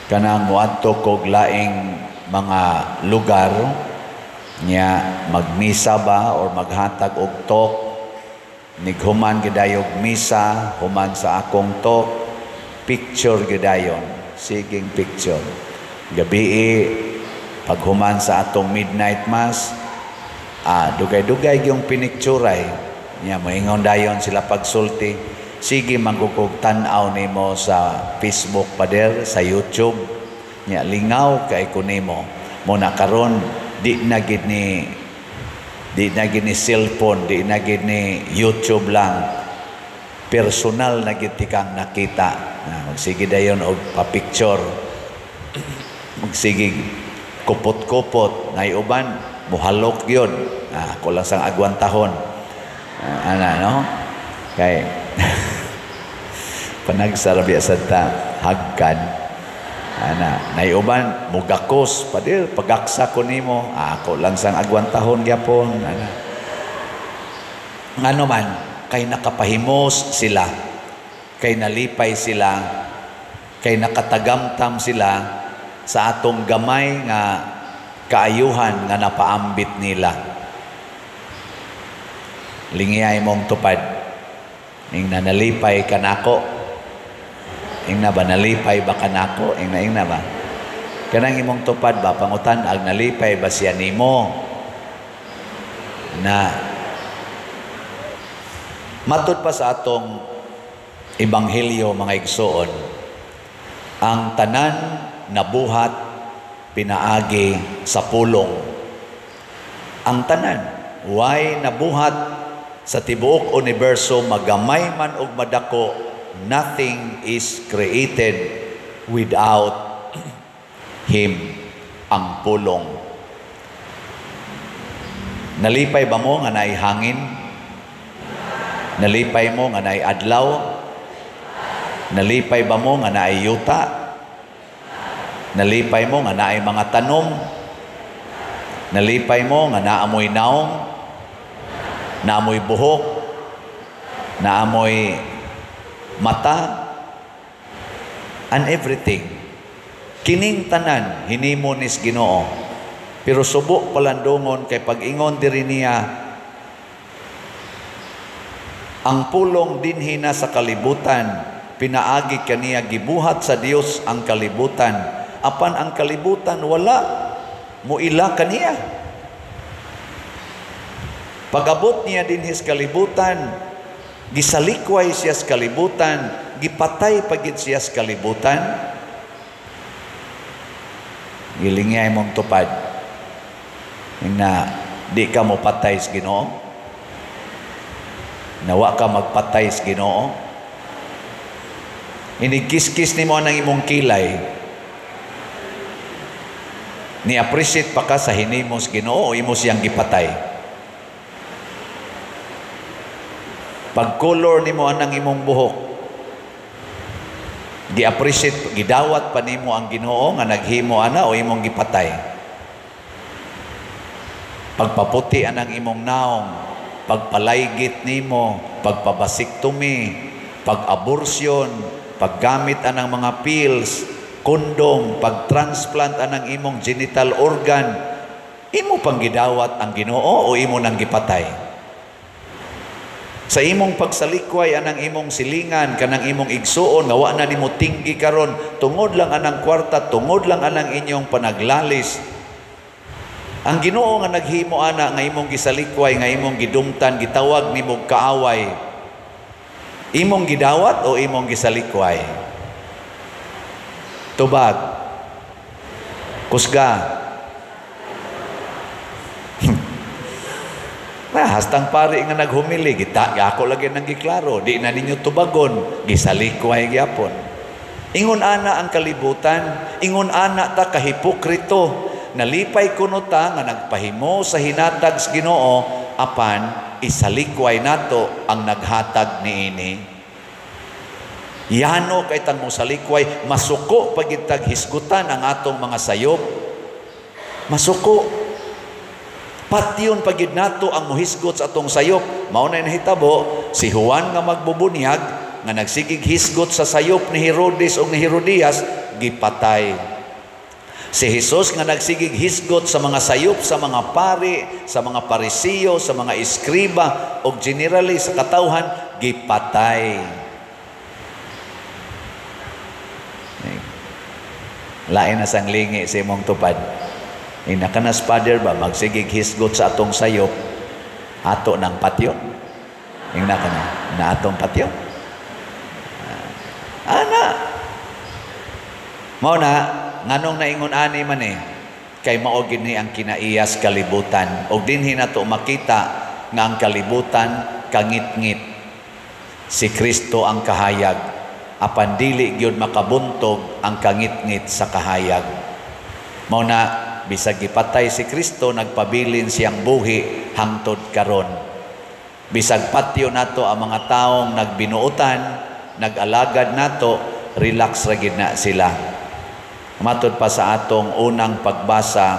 Kanang moadto kog laing mga lugar nya, magmisa ba or maghatag og talk, nighuman gidayog misa, human sa akong talk, picture gidayon, siging picture. Gabii, paghuman sa atong midnight mass, dugay-dugay yung pinicturay nya. Moingon dayon sila pagsulti, "Sige manggugog tan-aw nimo sa Facebook, pader, sa YouTube." Nya lingaw kay ko nimo mo na karon, di na gid ni cellphone, di na gid ni YouTube lang, personal na gid kang nakita na. Magsige dayon og pa-picture, magsige kupot-kupot na uban muhalok yun. Ako lang sang agwantahon, ana, no? Kay panagsarabi sa ta hagkan ana, naiuban mugakos, "Pader, pagaksa ko nimo." Ako lang sang agwantahon gyapon ana. Ngano man kay nakapahimos sila, kay nalipay sila, kay nakatagamtam sila sa atong gamay nga kaayuhan nga napaambit nila. Lingiyay mong tupad. Ingna, "Nalipay ka nako?" Ingna ba, "Nalipay ba ka nako?" Ingna, ingna ba? Kanang imong tupad ba, pangutan ag nalipay ba siya nimo? Na matud pa sa atong ebanghelyo, mga igsoon, ang tanan nabuhat pinaagi sa pulong. Ang tanan, way nabuhat sa tibuok universo, magamay man og madako, nothing is created without Him, ang pulong. Nalipay ba mo nga naay hangin? Nalipay mo nga naay adlaw? Nalipay ba mo nga naay yuta? Nalipay mo nga naay mga tanom? Nalipay mo nga naamoy naong? Naamoy buhok? Naamoy mata? And everything. Kining tanan hinimo nis Ginoo. Pero subo palandungon kay pag-ingon diri niya, ang pulong dinhi na sa kalibutan, pinaagi kaniya gibuhat sa Dios ang kalibutan, apan ang kalibutan wala muila kaniya. Pag-abot niya dinhi sa kalibutan, gisalikway siya sa kalibutan, gipatay pagid siya sa kalibutan. Gilingay mong tupad na, "Di ka mo patay sa Ginoo?" Nawa ka magpatay sa Ginoo? Inigkiskis nimo ang imong kilay, ni appreciate pa ka sa hinimo sa Ginoo o imo siyang gipatay? Pag color nimo anang imong buhok, gi-appreciate, gidawat pa nimo ang Ginoo nga naghimo ana o imong gipatay? Pagpaputi anang imong naong, pagpalaygit nimo, pagpabasektomi, pag-abortion, paggamit anang mga pills, kondom, pag-transplant anang imong genital organ, imo pang gidawat ang Ginoo o imo nang gipatay? Sa imong pagsalikway anang imong silingan, kanang imong igsuon nga wa na nimo tinggi karon tungod lang anang kwarta, tungod lang anang inyong panaglalis. Ang Ginoo nga naghimo ana nga imong gisalikway, nga imong gidumtan, gitawag nimo kaaway, imong gidawat o imong gisalikway? Tubag. Kusga. Na hastang pari nga naghumili, gita ako lagi nang giklaro, di na ninyo tubagon, gisalikway gyapon. Ingon ana ang kalibutan, ingon ana ta kahipokrito. Nalipay kuno ta nga nagpahimo sa hinatag sa Ginoo, apan isalikway nato ang naghatag niini. Yano kay tang mosalikway, masuko pagitag hisgutan ang atong mga sayop. Masuko. Patyon pagid nato ang mohisgot sa atong sayop. Mao na nahitabo, si Juan nga magbubunyag, nga nagsigig hisgot sa sayop ni Herodes o ni Herodias, gipatay. Si Jesus nga nagsigig hisgot sa mga sayop sa mga pari, sa mga Parisiyo, sa mga eskriba o generally sa katawhan, gipatay. Lain na sang lingi sa imong tupad. Ina ka na, Father ba, magsigig hisgot sa atong sayop, ato ng patyon. Ingna ka na, na atong patyon. Ana. Mao na, nganong naingon ani man kay mao gid ni ang kinaiyas kalibutan. Og dinhi nato makita nga ang kalibutan kangitngit. Si Kristo ang kahayag, apan dili gyud makabuntog ang kangitngit sa kahayag. Mao na bisag gipatay si Kristo, nagpabilin siyang buhi hangtod karon. Bisag patyo nato ang mga taong nagbinuotan, nag-alagad nato, relax ra gid na sila. Matod pa sa atong unang pagbasa,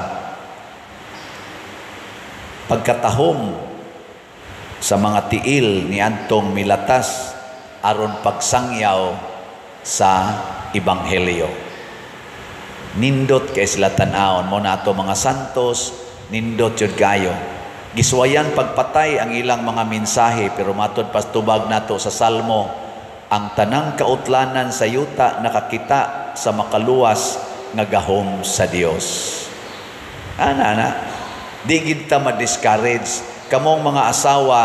pagkatahom sa mga tiil ni adtong milatas aron pagsangyaw sa ebanghelyo. Nindot kay sila tan-awon mo na ato mga santos, nindot jud kayo. Giswayan pagpatay ang ilang mga mensahe, pero matod pas tubag nato sa Salmo, ang tanang kautlanan sa yuta nakakita sa makaluwas nga gahom sa Dios. Ana ana, di gid ta ma-discourage. Kamong mga asawa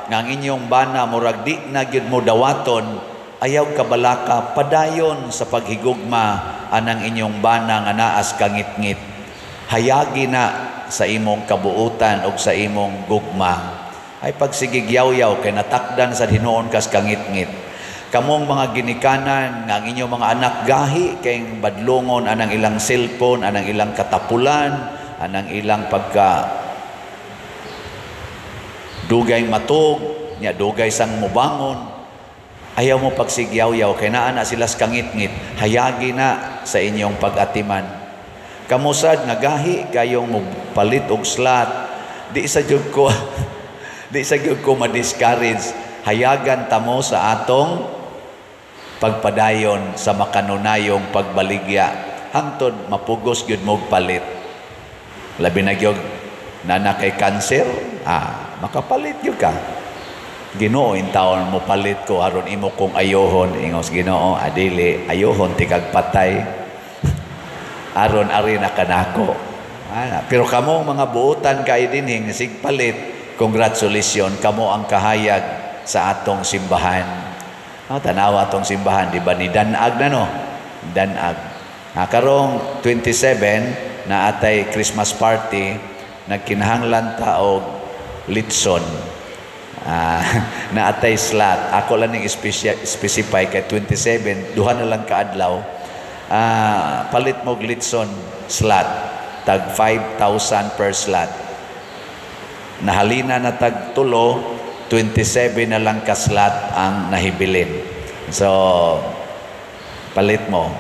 nga ang inyong bana murag di na gyud mo dawaton, ayaw kabalaka, padayon sa paghigugma anang inyong bana nga naas kangitngit. Hayagi na sa imong kabuutan og sa imong gugma. Ay pagsigig yaw-yaw kay natakdan sa hinuon kas kangitngit. Kamong mga ginikanan nga ang inyong mga anak gahi kay badlongon anang ilang cellphone, anang ilang katapulan, anang ilang pagka dugay matug, nya dugay sang mubangon. Ayaw mo pagsigyaw-yaw kay naa na sila sa kangitngit. Hayagi na sa inyong pag-atiman. Kamusad nga gahi kayong mopalit og slot, di sa gyud ko ma-discourage. Hayagan ta mo sa atong pagpadayon sa makanunayong pagbaligya hangtod mapugos gyud mo palit. Labi na gyud nana kay cancer, makapalit gyud ka. Ginoo, intawon mo palit ko aron imo kong ayohon. Ingos Ginoo, adili ayohon tikag patay. Aron ari na kanako. Pero kamo mga buotan kay dinhi sigpalit, congratulations, kamo ang kahayag sa atong simbahan. Tanawa atong simbahan, di ba ni Danag na no? Danag. Karong 27 na atay Christmas party, nagkinahanglan ta og litson. Na atay slot. Ako lang ning specify kay 27, duha na lang kaadlaw. Palit mo og litson slot, tag 5,000 per slot. Nahalina na tag tulo, 27 na lang ka slot ang nahibilin. So, palit mo.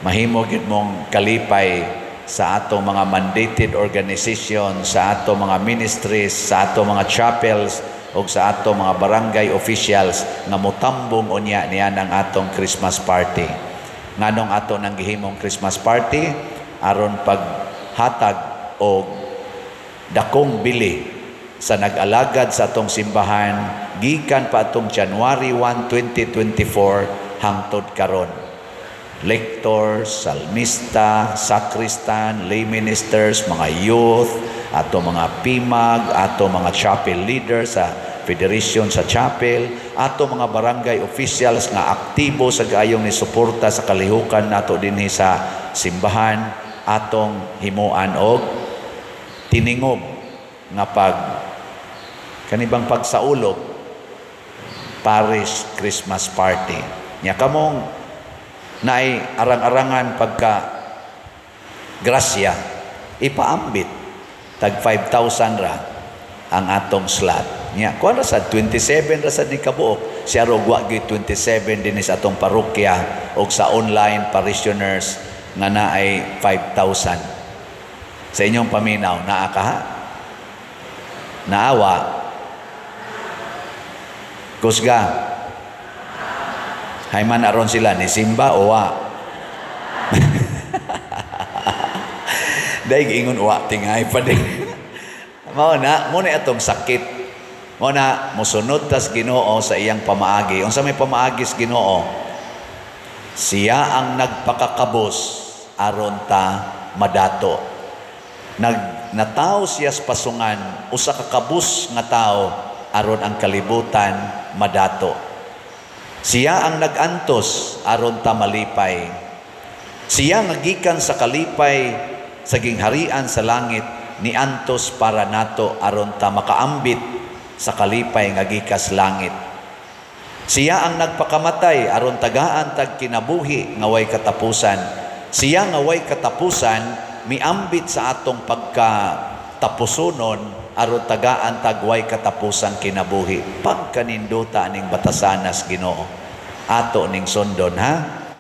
Mahimo gyud mong kalipay sa atong mga mandated organization, sa atong mga ministries, sa atong mga chapels, o sa atong mga barangay officials nga motambong unya niya ng atong Christmas party. Nganong ato nang gihimong Christmas party? Aron paghatag og dakong bili sa nag-alagad sa atong simbahan gikan pa atong January 1, 2024 hangtod karon. Lectors, salmista, sacristan, lay ministers, mga youth, ato mga PIMAG, ato mga chapel leaders sa federation sa chapel, ato mga barangay officials nga aktibo sa gayong ni suporta sa kalihukan nato dinhi sa simbahan, atong himuan og tiningob nga pag kanibang pagsaulog parish Christmas party. Nya kamong naay arang-arangan pagka grasya, ipaambit tag 5,000 ra ang atong slot. Nya kuan ra sad 27 ra sad ni kabuok. Siya ro wa gyud 27 dinhi sa atong parokya og sa online parishioners nga naay 5,000. Sa inyong paminaw, naa ka ha? Naawa? Kusga? Hay man aron sila ni simba o wa. Dahil ingon wa tingay pa din. Mao na, mo na atong sakit. Mao na mosunod tas Ginoo sa iyang pamaagi. Unsa may pamaagi sa Ginoo? Siya ang nagpakakabos aron ta madato. Natawo siya sa pasungan usa ka kabus nga tawo aron ang kalibutan madato. Siya ang nag-antos aron ta malipay. Siya nga gikan sa kalipay sa gingharian sa langit niantos para nato aron ta makaambit sa kalipay nga gikas langit. Siya ang nagpakamatay aron tagaan tag kinabuhi nga way katapusan. Siya nga way katapusan miambit sa atong pagkatapusonon aron tagaan tag way katapusang kinabuhi. Pagkaninduta ning batasanas Ginoo. Ato ning sundon, ha?